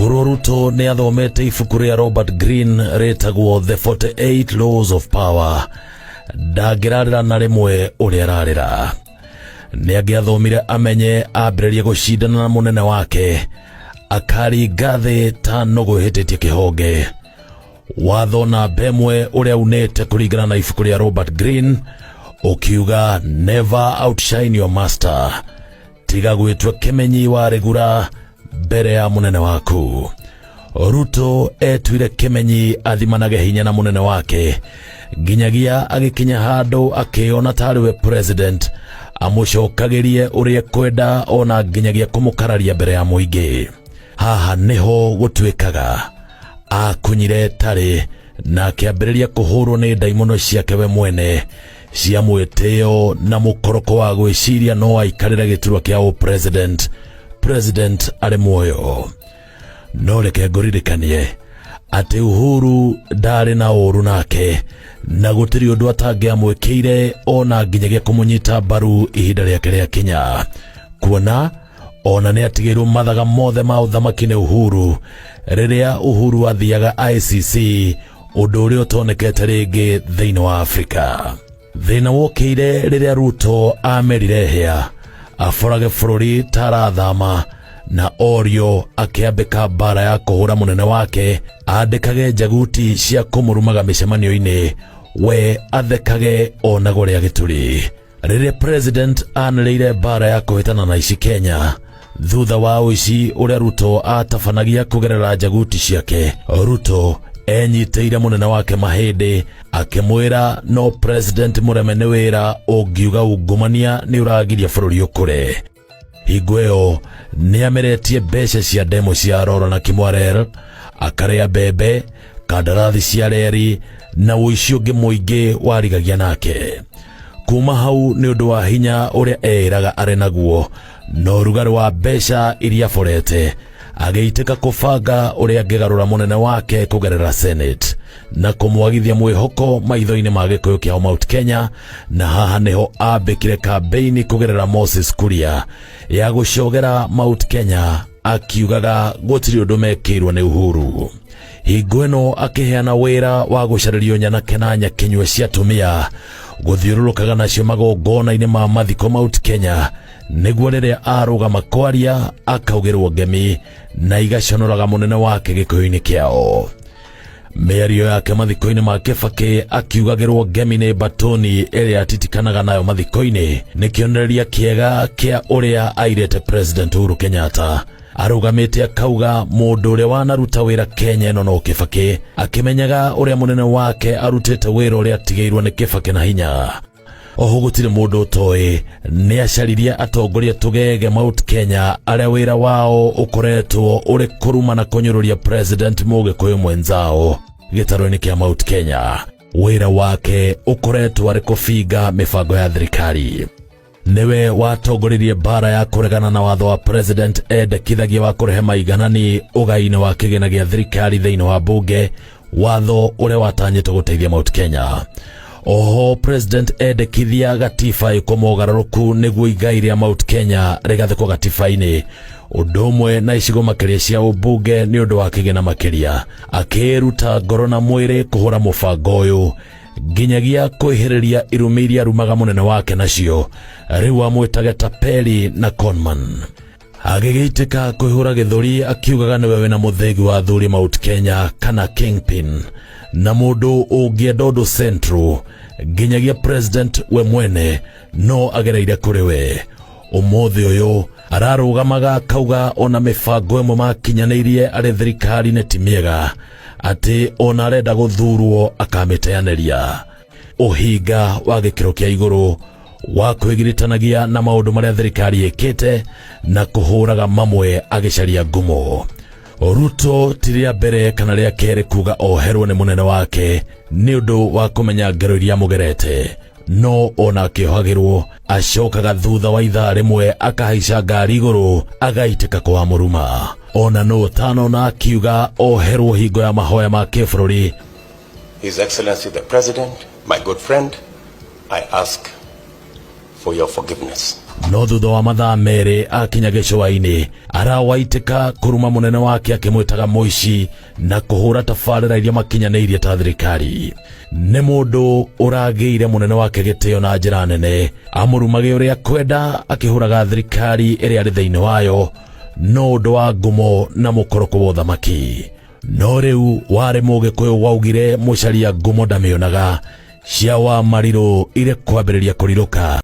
Korwo Ruto nĩ athomete ibuku rĩa Robert Greene rĩtagwo The 48 Laws of Power, ndangĩrarĩra na rĩmwe ũrĩa ararĩra. Nĩ angĩathomire amenye ambĩrĩrie gũcindana na mũnene wake akaringa thĩ ta nũgũ ĩhĩtĩtie kĩhonge. Watho namba ĩmwe ũrĩa unĩte kũringana na ibuku rĩa Robert Greene ũkiuga, "Never outshine your master." Tiga gwĩtua kĩmenyi wa rĩgura mbere ya mũnene waku. Ruto etuire kĩmenyi athimanage hinya na mũnene wake nginyagia agĩkinya handũ akĩona tarĩ we president amũcokagĩrie ũrĩa kwenda, ona nginyagia kũmũkararia mbere ya mũingĩ. Haha nĩho gũtuĩkaga akunyire tarĩ na akĩambĩrĩria kũhũrwo nĩ ndaimono ciake we mwene cia mwĩtĩo na mũkoroko wa gwĩciria no aikarĩre gĩturwa kĩa ũ president, president arĩ muoyo. No reke ngũririkanie atĩ Uhuru ndarĩ na ũru nake na gũtirĩ ũndũ atangĩamwĩkĩire, ona nginyagia kũmũnyita mbaru ihinda rĩake rĩakinya, kuona ona nĩ atigĩirwo mathaga mothe ma ũthamaki nĩ Uhuru rĩrĩa Uhuru athiaga ICC, ũndũ ũrĩa ũtonekete rĩngĩ thĩinĩ wa Afrika. Thĩna wokĩire rĩrĩa Ruto amerire hĩa aborage bũrũri ta arathama na orio akĩambĩka mbara ya kũhũra mũnene wake, andĩkage njaguti cia kũmũrumaga mĩcemanio-inĩ, we athekage onagwo rĩa gĩturi. Rĩrĩa president anĩrĩire mbara ya kũhĩtana na ici Kenya thutha wa ũici ũrĩa Ruto atabanagia kũgerera njaguti ciake, Ruto enyitĩire mũnene wake mahĩndĩ akĩmwĩra no president mũreme nĩ wĩra ũngiuga ungumania nĩ ũragiria bũrũri ũkũre. Hingo ĩyo nĩ ameretie mbeca cia ndemo cia Arora na Kimwarer, akarĩa mbembe, kandarathi cia reri na ũici ũngĩ mũingĩ warigagia nake. Kuma hau, nĩ ũndũ wa hinya ũrĩa eĩraga arĩ naguo na ũrugarĩ wa mbeca iria aborete, agĩitĩka kũbanga ũrĩa angĩgarũra mũnene wake kũgerera Senate na kũmwagithia mwĩhoko maitho-inĩ ma gĩkũyũ kĩa Mount Kenya. Na haha nĩho ambĩkire kambeini kũgerera Moses Kuria ya gũcogera Mount Kenya, akiugaga gũtirĩ ũndũ mekĩirwo nĩ Uhuru. Hingo ĩno akĩheana wĩra wa gũcarĩrio nyanake na nyakinyua cia atumia gũthiũrũrũkaga nacio magongona-inĩ ma mathiko Mount Kenya, nĩguo rĩrĩa arũgama kwaria akaugĩrwo ngemi na igaconoraga mũnene wake gĩkũyũ-inĩ kĩao. Mĩario yake mathiko-inĩ ma Kĩbakĩ akiugagĩrwo ngemi nĩ batoni ĩrĩa atitikanaga nayo mathiko-inĩ nĩ kĩonereria kĩega kĩa ũrĩa airĩte President Uhuru Kenyatta. Arũgamĩte akauga mũndũ ũrĩa wanaruta wĩra Kenya ĩno no Kĩbakĩ, akĩmenyaga ũrĩa mũnene wake arutĩte wĩra ũrĩa atigĩirwo nĩ Kĩbakĩ na hinya. Oho gũtirĩ mũndũ ũtoĩ nĩ acaririe atongoria tũgege Mount Kenya arĩa wĩra wao ũkoretwo ũrĩ kũruma na kũnyũrũria president mũgĩkũyũ mwenzao gĩtarũ-inĩ kĩa Mount Kenya. Wĩra wake ũkoretwo arĩ kũbinga mĩbango ya thirikari. Nĩwe watongoririe mbara ya kũregana na watho wa president endekithagia wa kũrehe maiganani ũgai-inĩ wa kĩgĩna gĩa thirikari thĩinĩ wa bunge, watho ũrĩa watanyĩtwo gũteithia Mount Kenya. Oho president endekithia gatiba ĩkwo mogarũrũku nĩguo igai rĩa Mount Kenya rĩgathĩkwo gatiba-inĩ ũndũ ũmwe na icigo makĩria cia ũmbunge nĩ ũndũ wa kĩgĩna makĩria, akĩruta ngoro na mwĩrĩ kũhũra mũbango ũyũ nginyagia kwĩhĩrĩria irumi iria arumaga mũnene wake nacio, rĩu amwĩtage tapeli na conman. Agĩgĩitĩka kwĩhũra gĩthũri akiugaga nĩwe wĩna mũthĩgi wa thuri Mount Kenya kana kingpin na mũndũ ũngĩenda ũndũ central nginyagia president we mwene no agereire kũrĩ we. Ũmũthĩ ũyũ ararũgamaga akauga ona mĩbango ĩmwe makinyanĩirie arĩ thirikari-inĩ ti mĩega, atĩ ona arenda gũthurwo akamĩteanĩria. Ũhinga wa gĩkĩro kĩa igũrũ wa kwĩgiritanagia na maũndũ marĩa thirikari ĩkĩte na kũhũraga mamwe agĩcaria ngumo. Ruto ti rĩa mbere kana rĩa kerĩ kuga oherwo nĩ mũnene wake nĩ ũndũ wa kũmenya ngero iria amũgerete, no ona akĩohagĩrwo acokaga thutha wa ithaa rĩmwe akahaica ngari igũrũ agaitĩka kwa mũruma. Ona no ũtanona akiuga oherwo hingo ya mahoya ma kĩbũrũri. His Excellency the President, my good friend, I ask for your forgiveness. No thutha wa mathaa 2 akinya gĩcũa-inĩ arawaitĩka kũruma mũnene wake akĩmwĩtaga mũici na kũhũra tabarĩra iria makinyanĩirie ta thirikari. Nĩ mũndũ ũragĩire mũnene wake gĩtĩo na njĩra nene, amũrumage ũrĩa kwenda akĩhũraga thirikari ĩrĩa arĩ thĩinĩ wayo no ũndũ wa ngumo na mũkoroko wa ũthamaki. No rĩu warĩ mũgĩkũyũ waugire mũcaria ngumo ndamĩonaga, cia wa marirũ irĩ kwambĩrĩria kũrirũka.